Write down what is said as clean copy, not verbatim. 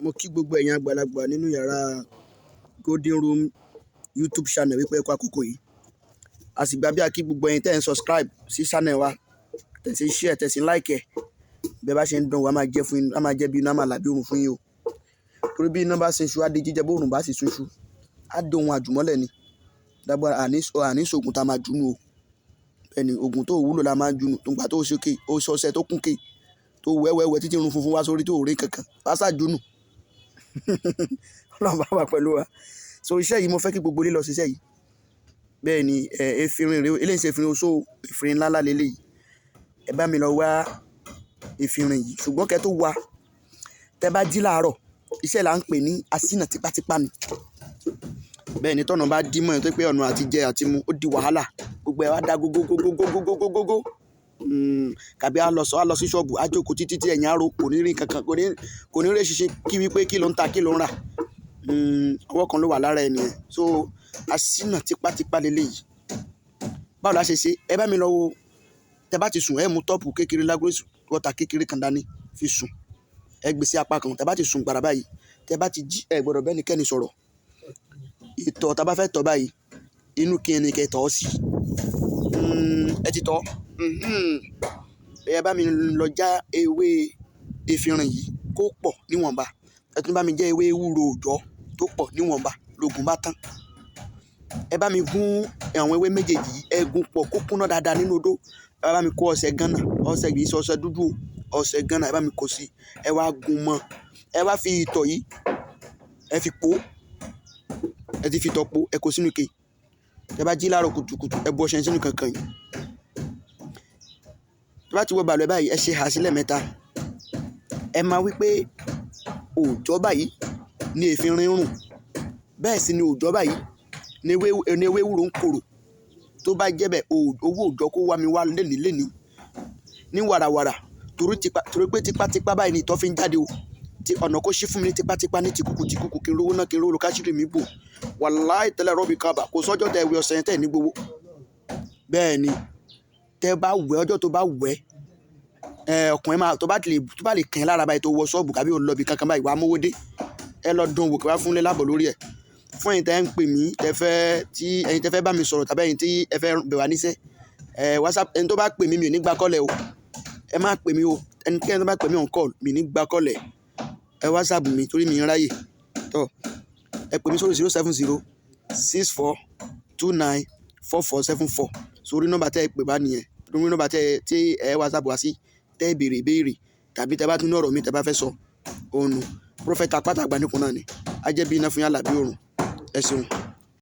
Mo kí gbogbo ẹ̀yin àgbàlagbà nínú yàrá Golden Room YouTube channel wípé ẹ kú àkókò yìí. A sì gbà bí a kí gbogbo ẹ̀yin tẹ́ ń subscribe sí channel wa, tẹ̀ sí share, tẹ̀ sí like ẹ̀. Bí ẹ bá ṣe ń dán wa, a máa jẹ́ fún yín, a máa jẹ́ bí iná, a máa là bí òrùn fún yín o. Torí bí iná bá ṣe iṣu, á di jíjẹ, bó òrùn bá sì sun iṣu, á di ohun àjùmọ́lẹ̀ ni. Lágbára, àní, àní ṣògùn tá a máa jùnú o. Bẹ́ẹ̀ni, ògùn tó wúlò la máa ń jùnú. Nígbà tó ṣe ké, ó ṣọṣẹ tó kún ké, tó wẹ́wẹ́wẹ́ títí irun funfun wá sórí tó rí kankan, wá sá jùnú. Ọlọ́run bá wà pẹ̀lú wa. So iṣẹ́ yìí mo fẹ́ kí gbogbo ilé lọ ṣiṣẹ́ yìí. Bẹ́ẹ̀ni, efinrin rè o, eléyìí ṣe efinrin oṣó o, efinrin ńlá ńlá leléyìí. Ẹ bá mi lọ wá efinrin yìí, ṣùgbọ́n kẹ́ tó wá, tẹ bá jí láàárọ̀, iṣẹ́ là ń pè ní asínà tipátipá ni. Bẹ́ẹ̀ni, tọ̀nà bá dí mọ́ ẹ tó pé ọ̀nà àti jẹ àti mu ó di wàhálà. Gbogbo ẹ wá dá gógógógógógógógó. Kàbí a lọ sọ, a lọ sí ṣọ́ọ̀bù, a jókòó títí tí ẹ̀yìn á ro, kò ní rí nǹkan kan, kò ní rí ṣinṣin kí wípé kí ló ń ta, kí ló ń rà. Ọwọ́ kan ló wà lára ẹni yẹn. So asínà tipátipá leléyìí. Báwo la ṣe ṣe? Ẹ bá mi lọ wo. Tẹ bá ti sùn, ẹ mú tọ́pù kékeré lágbóṣù, water kékeré kan dání fi sùn. Ẹ gbé sí apá kan. Tẹ bá ti sùn gbàrà báyìí, tẹ bá ti jí, ẹ gbọdọ̀ bá ẹnikẹ́ni sọ̀rọ̀. Ìtọ̀ tá bá fẹ́ tọ̀ báyìí, inú kí ẹni kẹ́ tọ̀ ọ́ sí. Ẹ ti tọ̀. Ẹ bá mi lọ já ewé efinrin yìí kó pọ̀ níwọ̀nba. Ẹ tún bá mi jẹ ewé ewúro òòjọ́ tó pọ̀ níwọ̀nba, lògùn bá tán. Ẹ bá mi gún àwọn ewé méjèèjì yìí, ẹ gún pọ̀ kó kúnná dáadáa nínú odó. Ẹ bá mi kó ọṣẹ Ghana, ọṣẹ kì í ṣe ọṣẹ dúdú o, ọṣẹ Ghana ẹ bá mi kó sí i. Ẹ wá gún mọ́. Ẹ wá fi ìtọ̀ yìí, ẹ fi po. Ẹ ti fi ìtọ̀ po, ẹ kó sínú ike. Tẹ bá jí láàárọ̀ kùtùkùtù, ẹ bu ọṣẹ sínú kànkàn yìí. Tẹ bá ti wọ balùwẹ̀ báyìí, ẹ ṣe hà sílẹ̀ mẹ́ta. Ẹ máa wí pé òòjọ́ báyìí ni efinrin ń rùn. Bẹ́ẹ̀ sì ni òòjọ́ báyìí ní ewé ewúro ń korò. Tó bá jẹ́ bẹ́ẹ̀, owó òòjọ́ kó wá mi wá léni léni ní wàràwàrà. Torí tipa, torí pé tipátipá báyìí ni ìtọ̀ fi ń jáde o. Tí ọ̀nà kó ṣí fún mi ní tipátipá ní tìkúkù tìkúkù kí n rówó náà kí n rówó káṣírí mi bò. Wàláì tẹ́lẹ̀ rọ́bì kaba, kò sọ́jọ́ tẹ wẹ ọṣẹ yẹn tẹ́ ẹ̀ ní gbowó. Bẹ́ẹ̀ ni, tẹ bá wẹ ọjọ́ tó bá wẹ, ọkùnrin máa tó bá lè, tó bá lè kàn ẹ́ lára báyìí tó wọ ṣọ́ọ̀bù tàbí ó lọ ibi kankan báyìí, wàá mówó dé. Ẹ lọ dán wò kí wá fún lé lábọ̀ lórí ẹ̀. Fún ẹ̀yin tẹ́ ń pè mí, tẹ fẹ́, tí ẹ̀yin tẹ fẹ́ bá mi sọ̀rọ̀ tàbí ẹ̀yin tí ẹ fẹ́ bẹ̀ wá níṣẹ́. WhatsApp, ẹni tó bá pè mí, mi ò ní gba call ẹ o. Ẹ má pè mí o. Ẹnikẹ́ni tó bá pè mí on call, mi ò ní gba call ẹ. Ẹ WhatsApp mi torí mi ń ráyè. Tọ́, ẹ pè mí sórí 07064294474. Sórí nọ́mbà tí ẹ pè bá nìyẹn. Lórí nọ́mbà tí ẹ, tí ẹ WhatsApp wá sí, tẹ béèrè ìbéèrè tàbí tẹ bá tún ní ọ̀rọ̀ mi tẹ bá fẹ́ sọ, òun nu. Prophet Apata Àgbàníkun náà ni. A jẹ́ bí iná fún yín àlàbí òrùn. Ẹ ṣeun.